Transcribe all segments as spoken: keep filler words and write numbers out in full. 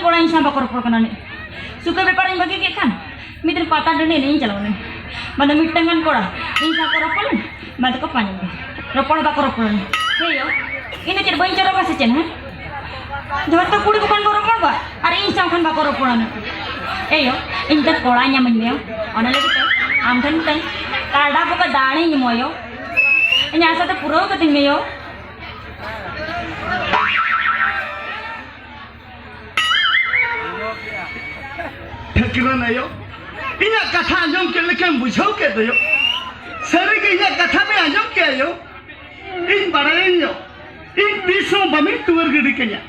ᱠᱚᱲᱟ ᱤᱧ ᱥᱟᱶ ᱵᱟᱠᱚ ᱨᱚᱯᱚᱲ ᱠᱟᱱᱟ ᱱᱤᱡ᱾ ᱥᱩᱠᱟᱹ ᱵᱮᱯᱟᱨᱤᱧ ᱵᱟᱹᱜᱤ ᱠᱮᱫ ᱠᱷᱟᱱ ᱢᱤᱫ ᱫᱤᱱ ᱯᱟᱛᱟ ᱴᱟᱺᱰᱤ ᱮᱱᱮᱡ ᱤᱧ ᱪᱟᱞᱟᱣ ᱞᱮᱱ᱾ ᱵᱟᱝ ᱫᱚ ᱢᱤᱫᱴᱟᱝ ᱜᱟᱱ ᱠᱚᱲᱟ ᱤᱧ ᱥᱟᱶ ᱠᱚ ᱨᱚᱯᱚᱲ ᱞᱮᱱ, ᱵᱟᱝ ᱫᱚᱠᱚ ᱯᱟᱸᱡᱟ ᱞᱮᱱ᱾ ᱨᱚᱯᱚᱲ ᱵᱟᱠᱚ ᱨᱚᱯᱚᱲ ᱞᱮᱱ᱾ ᱦᱮᱸ ᱭᱳ, ᱤᱧ ᱫᱚ ᱪᱮᱫ ᱵᱟᱹᱧ ᱪᱚᱨᱚᱠᱟ ᱥᱮ ᱪᱮᱫ? ᱦᱮᱸ, ᱡᱚᱛᱚ ᱠᱩᱲᱤ ᱠᱚ ᱠᱷᱟᱱ ᱠᱚ ᱨᱚᱯᱚᱲ ᱵᱟ, ᱟᱨ ᱤᱧ ᱥᱟᱶ ᱠᱷᱟᱱ ᱵᱟᱠᱚ ᱨᱚᱯᱚᱲᱟ ᱱᱤᱡ᱾ ᱮ ᱭᱳ, ᱤᱧ ᱫᱚ ᱠᱚᱲᱟ ᱧᱟᱢᱟᱹᱧ ᱢᱮ ᱭᱳ, ᱚᱱᱟ ᱞᱟᱹᱜᱤᱫ ᱛᱮ ᱟᱢ ᱴᱷᱮᱱ ᱢᱤᱫᱴᱟᱝ ᱠᱟᱰᱟ ᱵᱚᱠᱟ ᱫᱟᱲᱮᱧ ᱮᱢᱚᱜ ᱭᱳ᱾ ᱤᱧᱟᱹᱜ ᱟᱥᱟ ᱫᱚ ᱯᱩᱨᱟᱹᱣ ᱠᱟᱹᱛᱤᱧ ᱢᱮ ᱭᱳ᱾ ᱴᱷᱟᱹᱠᱨᱟᱹᱱ ᱟᱭᱳ, ᱤᱧᱟᱹᱜ ᱠᱟᱛᱷᱟ ᱟᱸᱡᱚᱢ ᱠᱮᱫ ᱞᱮᱠᱟᱢ ᱵᱩᱡᱷᱟᱹᱣ ᱠᱮᱫ ᱫᱚᱭᱳ᱾ ᱥᱟᱹᱨᱤᱜᱮ ᱤᱧᱟᱹᱜ ᱠᱟᱛᱷᱟ ᱯᱮ ᱟᱸᱡᱚᱢ ᱠᱮᱫ ᱟᱭᱳ᱾ ᱤᱧ ᱵᱟᱲᱟᱭᱟᱹᱧ ᱭᱳ, ᱤᱧ ᱛᱤᱥ ᱦᱚᱸ ᱵᱟᱢᱤᱧ ᱴᱩᱣᱟᱹᱨ ᱜᱤᱰᱤ ᱠᱟᱹᱧᱟ᱾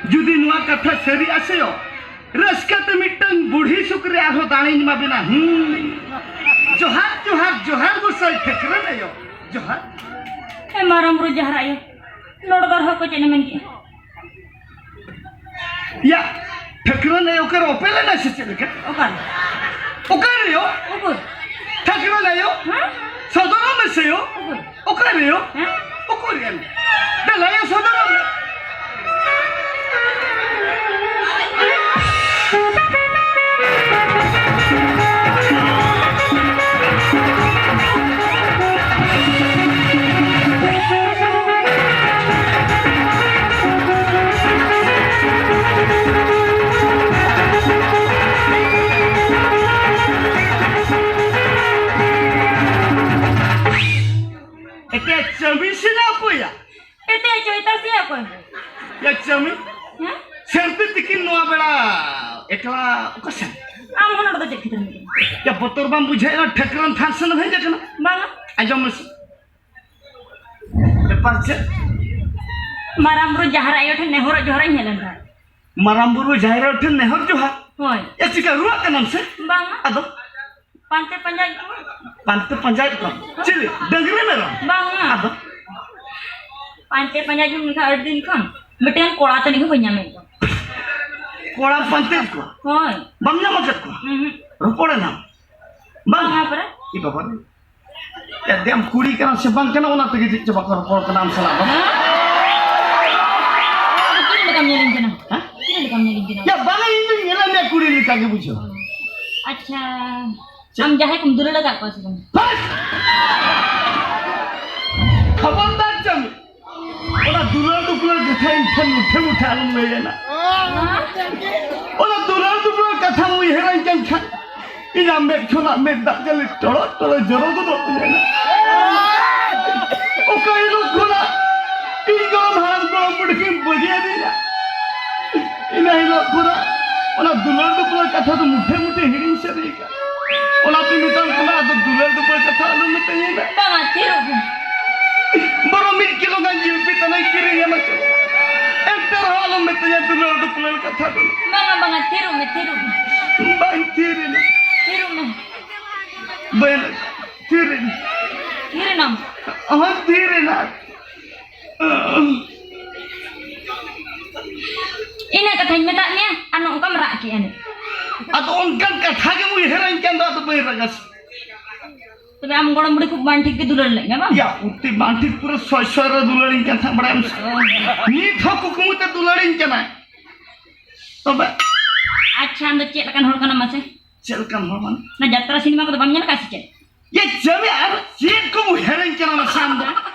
ᱡᱩᱫᱤ ᱱᱚᱣᱟ ᱠᱟᱛᱷᱟ ᱥᱟᱹᱨᱤ ᱟᱥᱮ ᱭᱳ, ᱨᱟᱹᱥᱠᱟᱹ ᱛᱮ ᱢᱤᱫᱴᱟᱝ ᱵᱩᱲᱦᱤ ᱥᱩᱠᱨᱤ ᱟᱨᱦᱚᱸ ᱫᱟᱲᱮᱧ ᱮᱢᱟ ᱵᱤᱱᱟ᱾ ᱦᱩᱸ᱾ ᱡᱚᱦᱟᱨ, ᱡᱚᱦᱟᱨ, ᱡᱚᱦᱟᱨ ᱜᱚᱸᱥᱟᱭ ᱴᱷᱟᱹᱠᱨᱟᱹᱱ ᱟᱭᱳ, ᱡᱚᱦᱟᱨ᱾ ᱮ ᱢᱟᱨᱟᱝ ᱵᱩᱨᱩ ᱡᱟᱦᱮᱨ ᱟᱭᱳ, ᱱᱚᱰᱮ ᱫᱚ ᱟᱨᱦᱚᱸ ᱚᱠᱚᱭ ᱪᱮᱫ ᱮ ᱢᱮᱱ ᱠᱮᱜᱼᱟ? ᱭᱟ, ᱴᱷᱟᱹᱠᱨᱟᱹᱱ ᱟᱭᱳ ᱚᱠᱟᱨᱮ ᱚᱯᱮ ᱞᱮᱱᱟ ᱥᱮ ᱪᱮᱫ ᱞᱮᱠᱟ? ᱚᱠᱟᱨᱮ? ᱚᱠᱟᱨᱮ ᱭᱳ? ᱩᱠᱩᱨ? ᱴᱷᱟᱹᱠᱨᱟᱹᱱ ᱟᱭᱳ? ᱦᱮᱸ? ᱥᱚᱫᱚᱨᱚᱜ ᱢᱮᱥᱮ ᱭᱳ᱾ ᱩᱠᱩᱨ? ᱚᱠᱟᱨᱮ ᱭᱳ? ᱦᱮᱸ? ᱩᱠᱩᱨ ᱭᱟ? ᱫᱮᱞᱟ ᱭᱳ, ᱥᱚᱫᱚᱨᱚᱜ ᱢᱮ᱾ ᱮᱛᱮ ᱪᱟᱹᱢᱤ ᱥᱮ ᱞᱮ ᱟᱹᱯᱩᱭᱟ? ᱮᱛᱮ ᱪᱚᱭᱛᱟ ᱥᱮ ᱚᱠᱚᱭ? ᱭᱟ ᱪᱟᱹᱢᱤ, ᱦᱮᱸ? ᱥᱟᱹᱨᱫᱤ ᱛᱤᱠᱤᱱ ᱱᱚᱣᱟ ᱵᱮᱲᱟ ᱮᱠᱞᱟ ᱚᱠᱟ ᱥᱮᱱ? ᱟᱢ ᱦᱚᱸ ᱱᱚᱰᱮ ᱫᱚ ᱪᱮᱫ ᱠᱷᱟᱹᱛᱤᱨ ᱮᱢ ᱦᱮᱡ ᱮᱱᱟ? ᱭᱟ ᱵᱚᱛᱚᱨ ᱵᱟᱢ ᱵᱩᱡᱷᱟᱹᱣᱮᱫᱼᱟ? ᱴᱷᱟᱹᱠᱨᱟᱹᱱ ᱛᱷᱟᱱ ᱥᱮᱱ ᱮᱢ ᱦᱮᱡ ᱟᱠᱟᱱᱟ? ᱵᱟᱝᱟ᱾ ᱟᱸᱡᱚᱢ ᱢᱮᱥᱮ᱾ ᱵᱮᱯᱟᱨ ᱪᱮᱫ? ᱢᱟᱨᱟᱝ ᱵᱩᱨᱩ ᱡᱟᱦᱮᱨ ᱟᱭᱳ ᱴᱷᱮᱱ ᱱᱮᱦᱚᱨᱚᱜ ᱡᱚᱦᱟᱨ ᱤᱧ ᱦᱮᱡ ᱞᱮᱱ ᱛᱟᱦᱮᱸᱫ᱾ ᱢᱟᱨᱟᱝ ᱵᱩᱨᱩ ᱡᱟᱦᱮᱨ ᱟᱭᱳ ᱴᱷᱮᱱ ᱱᱮᱦᱚᱨ ᱡᱚᱦᱟᱨ? ᱦᱳᱭ᱾ ᱮ, ᱪᱤᱠᱟ ᱨᱩᱣᱟᱹᱜ ᱠᱟᱱᱟᱢ ᱥᱮ? ᱵᱟᱝᱟ᱾ ᱟᱫᱚ? ᱯᱟᱱᱛᱮ ᱯᱟᱸᱡᱟᱭᱮᱫ ᱠᱚᱣᱟ᱾ ᱯᱟᱱᱛᱮ ᱯᱟᱸᱡᱟᱭᱮᱫ ᱠᱚᱣᱟ? ᱪᱤᱞᱤ? ᱰᱟᱹᱝᱨᱤ ᱢᱮᱨᱚᱢ? ᱵᱟᱝᱟ᱾ ᱟᱫᱚ? ᱯᱟᱱᱛᱮ ᱯᱟᱸᱡᱟᱭᱮᱫ ᱠᱚ ᱢᱮᱱᱠᱷᱟᱱ ᱟᱹᱰᱤ ᱫᱤᱱ ᱠᱷᱚᱱ ᱢᱤᱫᱴᱮᱱ ᱠᱚᱲᱟ ᱛᱟᱹᱱᱤᱡ ᱦᱚᱸ ᱵᱟᱹᱧ ᱧᱟᱢᱮᱫ ᱠᱚᱣᱟ᱾ ᱠᱚᱲᱟᱢ ᱯᱟᱱᱛᱮᱭᱮᱫ ᱠᱚᱣᱟ? ᱦᱳᱭ᱾ ᱵᱟᱢ ᱧᱟᱢ ᱟᱠᱟᱫ ᱠᱚᱣᱟ? ᱩᱸᱦᱩᱸ᱾ ᱨᱚᱯᱚᱲ ᱮᱱᱟᱢ? ᱵᱟᱝ᱾ ᱵᱟᱝᱟ ᱯᱟᱨᱟ᱾ ᱤ ᱵᱟᱵᱟ ᱨᱮ᱾ ᱭᱟ, ᱫᱮ ᱟᱢ ᱠᱩᱲᱤ ᱠᱟᱱᱟᱢ ᱥᱮ ᱵᱟᱝ ᱠᱟᱱᱟ, ᱚᱱᱟ ᱛᱮᱜᱮ ᱪᱮᱫ ᱪᱚ ᱵᱟᱠᱚ ᱨᱚᱯᱚᱲ ᱠᱟᱱᱟ ᱟᱢ ᱥᱟᱞᱟᱜ ᱫᱚ᱾ ᱦᱮᱸ? ᱟᱫᱚ ᱪᱮᱫ ᱞᱮᱠᱟᱢ ᱧᱮᱞᱤᱧ ᱠᱟᱱᱟ? ᱦᱮᱸ? ᱞᱮᱠᱟᱢ ᱧᱮᱞᱤᱧ ᱠᱟᱱᱟ᱾ ᱭᱟ ᱵᱟᱝᱟ, ᱤᱧ ᱫᱚᱧ ᱧᱮᱞᱮᱫ ᱢᱮᱭᱟ ᱠᱩᱲᱤ ᱞᱮᱠᱟ ᱜᱮ, ᱵᱩᱡᱷᱟᱹᱣ᱾ ᱟᱪᱪᱷᱟ, ᱪᱮᱫ? ᱟᱢ ᱡᱟᱦᱟᱸᱭ ᱠᱚᱢ ᱫᱩᱞᱟᱹᱲ ᱟᱠᱟᱫ ᱠᱚᱣᱟ ᱥᱮ ᱵᱟᱝ? ᱵᱟᱥ! ᱠᱷᱚᱵᱚᱨᱫᱟᱨ ᱪᱟᱹᱞᱩ᱾ ᱚᱱᱟ ᱫᱩᱞᱟᱹᱲ ᱫᱩᱯᱞᱟᱹᱲ ᱠᱟᱛᱷᱟ ᱤᱧ ᱴᱷᱮᱱ ᱢᱩᱴᱷᱮ ᱢᱩᱴᱷᱮ ᱟᱞᱚᱢ ᱞᱟᱹᱭᱟ ᱱᱟ᱾ ᱦᱮᱸ? ᱚᱱᱟ ᱫᱩᱞᱟᱹᱲ ᱫᱩᱯᱞᱟᱹᱲ ᱠᱟᱛᱷᱟᱢ ᱩᱭᱦᱟᱹᱨᱟᱹᱧ ᱠᱟᱱ ᱠᱷᱟᱱ, ᱤᱧᱟᱜ ᱢᱮᱫ ᱠᱷᱚᱱᱟᱜ ᱢᱮᱫ ᱫᱟᱜ ᱡᱟᱹᱞᱤ ᱴᱚᱲᱚ ᱴᱚᱲᱚ ᱡᱚᱨᱚ ᱜᱚᱫᱚᱜ ᱛᱤᱧᱟᱹ᱾ ᱚᱠᱟ ᱦᱤᱞᱳᱜ ᱠᱷᱚᱱᱟᱜ ᱤᱧ ᱜᱚᱲᱚᱢ ᱦᱟᱲᱟᱢ ᱜᱚᱲᱚᱢ ᱵᱩᱰᱷᱤ ᱠᱤᱱ ᱵᱟᱹᱜᱤ ᱟᱹᱫᱤᱧᱟ, ᱤᱱᱟᱹ ᱦᱤᱞᱳᱜ ᱠᱷᱚᱱᱟᱜ ᱚᱱᱟ ᱫᱩᱞᱟᱹᱲ ᱫᱩᱯᱞᱟᱹᱲ ᱠᱟᱛᱷᱟ ᱫᱚ ᱢᱩᱴᱷᱮ ᱢᱩᱴᱷᱮ ᱦᱤᱲᱤᱧ ᱥᱟᱹᱨᱤ ᱟᱠᱟᱱᱟ᱾ ᱚᱱᱟᱛᱮ ᱢᱮᱛᱟᱢ ᱠᱟᱱᱟ, ᱟᱫᱚ ᱫᱩᱞᱟᱹᱲ ᱫᱩᱯᱞᱟᱹᱲ ᱠᱟᱛᱷᱟ ᱟᱞᱚᱢ ᱢᱮᱛᱟᱹᱧᱟ ᱱᱟ᱾ ᱵᱟᱝᱟ, ᱛᱷᱤᱨᱚᱜ ᱢᱮ᱾ ᱵᱚᱨᱚᱝ ᱢᱤᱫ ᱠᱤᱞᱳ ᱜᱟᱱ ᱡᱤᱞ ᱯᱤᱴᱷᱟᱹ ᱞᱟᱝ ᱠᱤᱨᱤᱧ ᱟᱢᱟ ᱪᱚ᱾ ᱮᱱᱛᱮ ᱨᱮᱦᱚᱸ ᱟᱞᱚᱢ ᱢᱮᱛᱟᱹᱧᱟ ᱫᱩᱞᱟᱹᱲ ᱫᱩᱯᱞᱟᱹᱲ ᱠᱟᱛᱷᱟ ᱫᱚ᱾ ᱵᱟᱝᱟ, ᱵᱟᱝᱟ, ᱛᱷᱤᱨᱚᱜ ᱢᱮ, ᱛᱷᱤᱨᱚᱜ ᱢᱮ᱾ ᱵᱟᱹᱧ ᱛᱷᱤᱨ ᱮᱱᱟ᱾ ᱛᱷᱤᱨᱚᱜ ᱢᱮ᱾ ᱵᱟᱹᱧ ᱛᱷᱤᱨ ᱮᱱᱟ᱾ ᱛᱷᱤᱨ ᱮᱱᱟᱢ? ᱦᱚᱸ, ᱛᱷᱤᱨ ᱮᱱᱟ᱾ ᱤᱱᱟᱹ ᱠᱟᱛᱷᱟᱧ ᱢᱮᱛᱟᱫ ᱢᱮᱭᱟ ᱟᱨ ᱱᱚᱝᱠᱟᱢ ᱨᱟᱜ ᱠᱮᱜᱼᱟ ᱱᱤᱛ᱾ ᱟᱫᱚ ᱚᱱᱠᱟᱱ ᱠᱟᱛᱷᱟ ᱜᱮᱢ ᱩᱭᱦᱟᱹᱨᱟᱹᱧ ᱠᱟᱱ ᱫᱚ, ᱟᱫᱚ ᱵᱟᱹᱧ ᱨᱟᱜᱟ ᱥᱮ᱾ ᱛᱚᱵᱮ ᱟᱢ ᱜᱚᱲᱚᱢ ᱵᱩᱲᱦᱤ ᱠᱷᱩᱵ ᱵᱟᱝ ᱴᱷᱤᱠ ᱜᱮ ᱫᱩᱞᱟᱹᱲ ᱞᱮᱫ ᱢᱮᱭᱟ ᱵᱟᱝ? ᱭᱟ, ᱩᱛᱤ ᱵᱟᱝ ᱴᱷᱤᱠ ᱯᱩᱨᱟᱹ ᱥᱚᱭ ᱥᱚᱭ ᱨᱮ ᱫᱩᱞᱟᱹᱲᱤᱧ ᱠᱟᱱ ᱛᱟᱦᱮᱸᱫ, ᱵᱟᱲᱟᱭᱟᱢ ᱥᱮ? ᱚ᱾ ᱱᱤᱛ ᱦᱚᱸ ᱠᱩᱠᱢᱩ ᱛᱮ ᱫᱩᱞᱟᱹᱲᱤᱧ ᱠᱟᱱᱟᱭ᱾ ᱛᱚᱵᱮ ᱟᱪᱪᱷᱟ, ᱟᱢ ᱫᱚ ᱪᱮᱫ ᱞᱮᱠᱟᱱ ᱦᱚᱲ ᱠᱟᱱᱟᱢ ᱢᱟᱥᱮ? ᱪᱮᱫ ᱞᱮᱠᱟᱱ ᱦᱚᱲ ᱢᱟᱱᱮ? ᱚᱱᱟ ᱡᱟᱛᱨᱟ ᱥᱤᱱᱮᱢᱟ ᱠᱚᱫᱚ ᱵᱟᱢ ᱧᱮᱞ ᱟᱠᱟᱫᱼᱟ ᱥᱮ ᱪᱮᱫ? ᱭᱟ, ᱪᱟᱹᱢᱤ, ᱟᱨ ᱪᱮᱫ ᱠᱚᱢ ᱩᱭᱦᱟᱹᱨᱟᱹᱧ ᱠᱟᱱᱟ ᱢᱟᱥᱮ ᱟᱢ ᱫᱚ?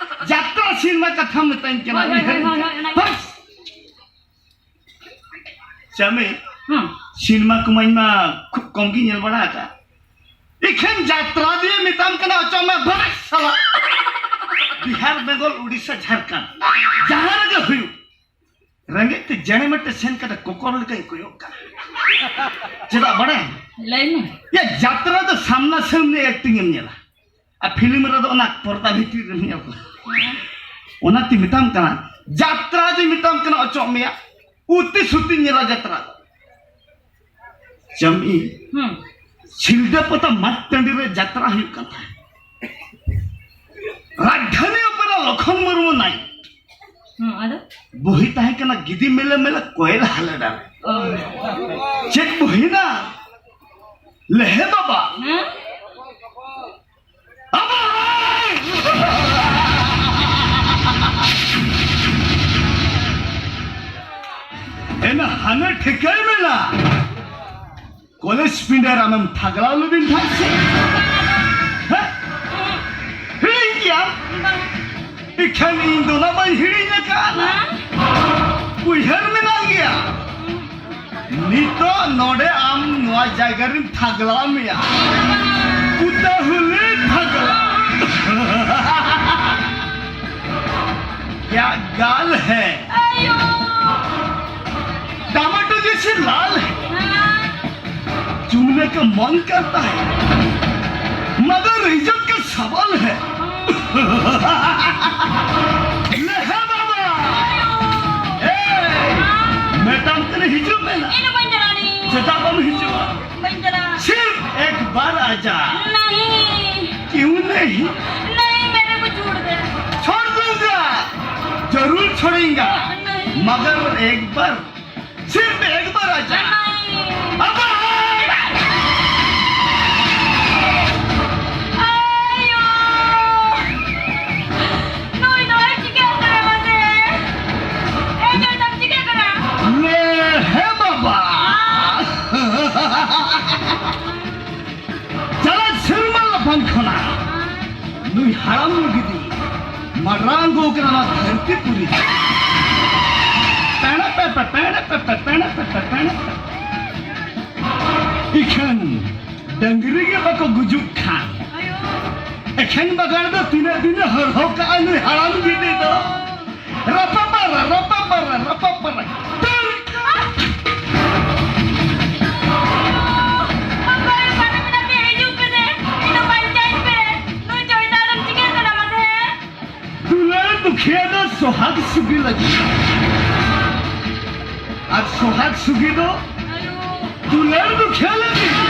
ᱡᱟᱛᱨᱟ ᱥᱤᱱᱮᱢᱟ ᱠᱟᱛᱷᱟᱢ ᱢᱮᱛᱟᱹᱧ ᱠᱟᱱᱟ, ᱦᱳᱭ, ᱦᱳᱭ, ᱩᱭᱦᱟᱹᱨᱟᱹᱧ ᱦᱳᱭ, ᱠᱟᱱᱟ᱾ ᱦᱳᱭ, ᱚᱱᱟ ᱵᱟᱥ! ᱪᱟᱹᱢᱤ, ᱦᱩᱸ᱾ ᱥᱤᱱᱮᱢᱟ ᱠᱚᱢᱟ ᱤᱧ ᱢᱟ ᱠᱷᱩᱵ ᱠᱚᱢ ᱜᱤᱧ ᱧᱮᱞ ᱵᱟᱲᱟ ᱟᱠᱟᱫᱼᱟ᱾ ᱮᱠᱷᱮᱱ ᱡᱟᱛᱨᱟ ᱫᱤᱭᱮ ᱢᱮᱛᱟᱢ ᱠᱟᱱᱟ, ᱚᱪᱚᱜ ᱢᱮ, ᱵᱟᱥ ᱥᱟᱞᱟ᱾ ᱵᱤᱦᱟᱨ, ᱵᱮᱝᱜᱚᱞ, ᱩᱰᱤᱥᱟ, ᱡᱷᱟᱲᱠᱷᱚᱸᱰ, ᱡᱟᱦᱟᱸ ᱨᱮᱜᱮ ᱦᱩᱭᱩᱜ, ᱨᱮᱸᱜᱮᱡ ᱛᱮ ᱡᱮᱱᱮ ᱢᱮᱴᱮ ᱥᱮᱱ ᱠᱟᱛᱮ ᱠᱚᱠᱚᱨ ᱞᱮᱠᱟᱧ ᱠᱚᱭᱚᱜ ᱠᱟᱱᱟ᱾ ᱪᱮᱫᱟᱜ ᱵᱟᱲᱟᱭᱟᱢ? ᱞᱟᱹᱭ ᱢᱮ᱾ ᱭᱟ, ᱡᱟᱛᱨᱟ ᱫᱚ ᱥᱟᱢᱱᱟ ᱥᱟᱢᱱᱤ acting ᱮᱢ ᱧᱮᱞᱟ, ᱟᱨ ᱯᱷᱤᱞᱢ ᱨᱮᱫᱚ ᱚᱱᱟ ᱯᱚᱨᱫᱟ ᱵᱷᱤᱛᱤᱨ ᱨᱮᱢ ᱧᱮᱞ ᱠᱚᱣᱟ᱾ ᱦᱮᱸ᱾ ᱚᱱᱟᱛᱮ ᱢᱮᱛᱟᱢ ᱠᱟᱱᱟ, ᱡᱟᱛᱨᱟ ᱫᱚᱧ ᱢᱮᱛᱟᱢ ᱠᱟᱱᱟ, ᱚᱪᱚᱜ ᱢᱮᱭᱟ, ᱩᱛᱤ ᱥᱩᱛᱤᱧ ᱧᱮᱞᱟ ᱡᱟᱛᱨᱟ ᱫᱚ᱾ ᱪᱟᱹᱢᱤ, ᱦᱩᱸ᱾ ᱥᱤᱞᱫᱟᱹ ᱯᱟᱛᱟ ᱢᱟᱴ ᱴᱟᱺᱰᱤ ᱨᱮ ᱡᱟᱛᱨᱟ ᱦᱩᱭᱩᱜ ᱠᱟᱱ ᱛᱟᱦᱮᱸᱫ᱾ ᱨᱟᱡᱽᱫᱷᱟᱱᱤ ᱚᱯᱮᱨᱟ ᱞᱚᱠᱷᱚᱱ ᱢᱩᱨᱢᱩ ᱱᱟᱭᱤᱴ᱾ ᱦᱩᱸ, ᱟᱫᱚ? ᱵᱩᱦᱤ ᱛᱟᱦᱮᱸ ᱠᱟᱱᱟ ᱜᱤᱫᱤ ᱢᱮᱞᱮ ᱢᱮᱞᱮ ᱠᱚᱭᱮᱞ ᱦᱟᱞᱮ ᱰᱟᱞᱮ᱾ ᱚ᱾ ᱪᱮᱫ ᱵᱩᱦᱤ ᱱᱟ? ᱞᱮᱦᱮ ᱵᱟᱵᱟ᱾ ᱦᱮᱸ? ᱮᱱᱟ, ᱦᱟᱱᱮ ᱴᱷᱤᱠᱟᱹᱭ ᱢᱮ ᱱᱟ, ᱠᱚᱞᱮᱡᱽ ᱯᱤᱸᱰᱟᱹ ᱨᱮ ᱟᱢᱮᱢ ᱛᱷᱟᱜᱞᱟᱣ ᱞᱮᱫᱤᱧ ᱛᱟᱦᱮᱸᱫ ᱥᱮ? ᱦᱮᱸ? ᱦᱤᱲᱤᱧ ᱠᱮᱭᱟᱢ? ᱤᱠᱷᱟᱹᱱ ᱤᱧ ᱫᱚ ᱱᱟ ᱵᱟᱹᱧ ᱦᱤᱲᱤᱧ ᱟᱠᱟᱫᱼᱟ ᱱᱟ᱾ ᱩᱭᱦᱟᱹᱨ ᱢᱮᱱᱟᱜ ᱜᱮᱭᱟ᱾ ᱱᱤᱛᱚᱜ ᱱᱚᱰᱮ ᱟᱢ ᱱᱚᱣᱟ ᱡᱟᱭᱜᱟ ᱨᱤᱧ ᱛᱷᱟᱜᱞᱟᱣ ᱢᱮᱭᱟ᱾ ᱩᱛᱟᱦᱩᱞᱤ ᱛᱷᱟᱜᱞᱟᱣ᱾ क्या गाल है? ᱟᱭᱳ! टमाटर जैसे लाल है। ᱦᱮᱸ᱾ चूमने का मन करता है, मगर इज्जत का सवाल है। ᱞᱮᱦᱟ ᱵᱟᱵᱟ! ᱟᱭᱳ! ᱮᱭ! ᱦᱮᱸ᱾ ᱢᱮᱰᱟᱢ ᱛᱤᱱᱟᱹᱜ ᱦᱤᱡᱩᱜ ᱢᱮ ᱱᱟ᱾ ᱤᱧ ᱫᱚ ᱵᱟᱹᱧ ᱪᱟᱞᱟᱜᱼᱟ ᱱᱤᱧ᱾ ᱪᱮᱫᱟᱜ ᱵᱟᱢ ᱦᱤᱡᱩᱜᱼᱟ? ᱵᱟᱹᱧ ᱪᱟᱞᱟᱜᱼᱟ᱾ सिर्फ एक बार आजा। नहीं। क्यों नहीं? नहीं, मेरे को छोड़ दे। छोड़ दूंगा, जरूर छोड़ेगा, नहीं। मगर एक बार, सिर्फ एक बार आजा। नहीं। अब आया। ᱟᱭᱳ! ᱱᱩᱭ ᱫᱚᱭ ᱪᱤᱠᱟᱹᱜ ᱠᱟᱱᱟ ᱢᱟᱥᱮ? ᱮ ᱧᱮᱞ ᱛᱟᱢ ᱪᱤᱠᱟᱹᱜ ᱠᱟᱱᱟ? ᱞᱮ ᱦᱮ ᱵᱟᱵᱟ᱾ ᱪᱟᱞᱟᱜ ᱥᱮᱨᱢᱟ ᱞᱟᱯᱷᱟᱝ ᱠᱷᱚᱱᱟᱜ ᱱᱩᱭ ᱦᱟᱲᱟᱢ ᱜᱤᱫᱤ ᱢᱟᱰᱨᱟᱝᱜᱚ ᱠᱟᱱᱟ ᱱᱚᱣᱟ ᱫᱷᱟᱹᱨᱛᱤ ᱯᱩᱨᱤ᱾ ᱯᱮᱲᱮ ᱯᱮ ᱯᱮ, ᱯᱮᱲᱮ ᱯᱮ ᱯᱮ, ᱯᱮᱲᱮ ᱯᱮ ᱯᱮ, ᱯᱮᱲᱮ ᱯᱮ ᱯᱮ᱾ ᱤᱠᱷᱟᱹᱱ ᱰᱟᱹᱝᱨᱤ ᱜᱮ ᱵᱟᱠᱚ ᱜᱩᱡᱩᱜ ᱠᱷᱟᱱ, ᱮᱠᱷᱮᱱ ᱵᱟᱜᱟᱱ ᱫᱚ ᱛᱤᱱᱟᱹᱜ ᱫᱤᱱᱮ ᱦᱚᱨᱦᱚ ᱠᱟᱜᱼᱟ ᱱᱩᱭ ᱦᱟᱲᱟᱢ ᱜᱤᱫᱤ ᱫᱚ? ᱨᱟᱯᱟᱯᱟᱨᱟ, ᱨᱟᱯᱟᱯᱟᱨᱟ, ᱨᱟᱯᱟᱯᱟᱨᱟ᱾ ᱚᱠᱚᱭ ᱯᱟᱨᱚᱢ ᱮᱱᱟ ᱯᱮ? ᱦᱤᱡᱩᱜ ᱯᱮ ᱥᱮ, ᱤᱧ ᱫᱚ ᱵᱟᱧᱪᱟᱣᱤᱧ ᱯᱮ᱾ ᱱᱩᱭ ᱡᱚᱭᱱᱟ ᱫᱚᱢ ᱪᱤᱠᱟᱹ ᱠᱟᱱᱟ ᱢᱟᱥᱮ? ᱫᱩᱞᱟᱹᱲ ᱫᱩᱠᱷᱤᱭᱟᱹ ᱫᱚ ᱥᱚᱦᱟᱜᱽ ᱥᱩᱜᱤ ᱞᱟᱹᱜᱤᱫ᱾ ᱟᱨ ᱥᱚᱦᱟᱜᱽ ᱥᱩᱜᱤ ᱫᱚ ᱟᱭᱳ᱾ ᱫᱩᱞᱟᱹᱲ ᱫᱩᱠᱷᱤᱭᱟᱹ ᱞᱟᱹᱜᱤᱫ᱾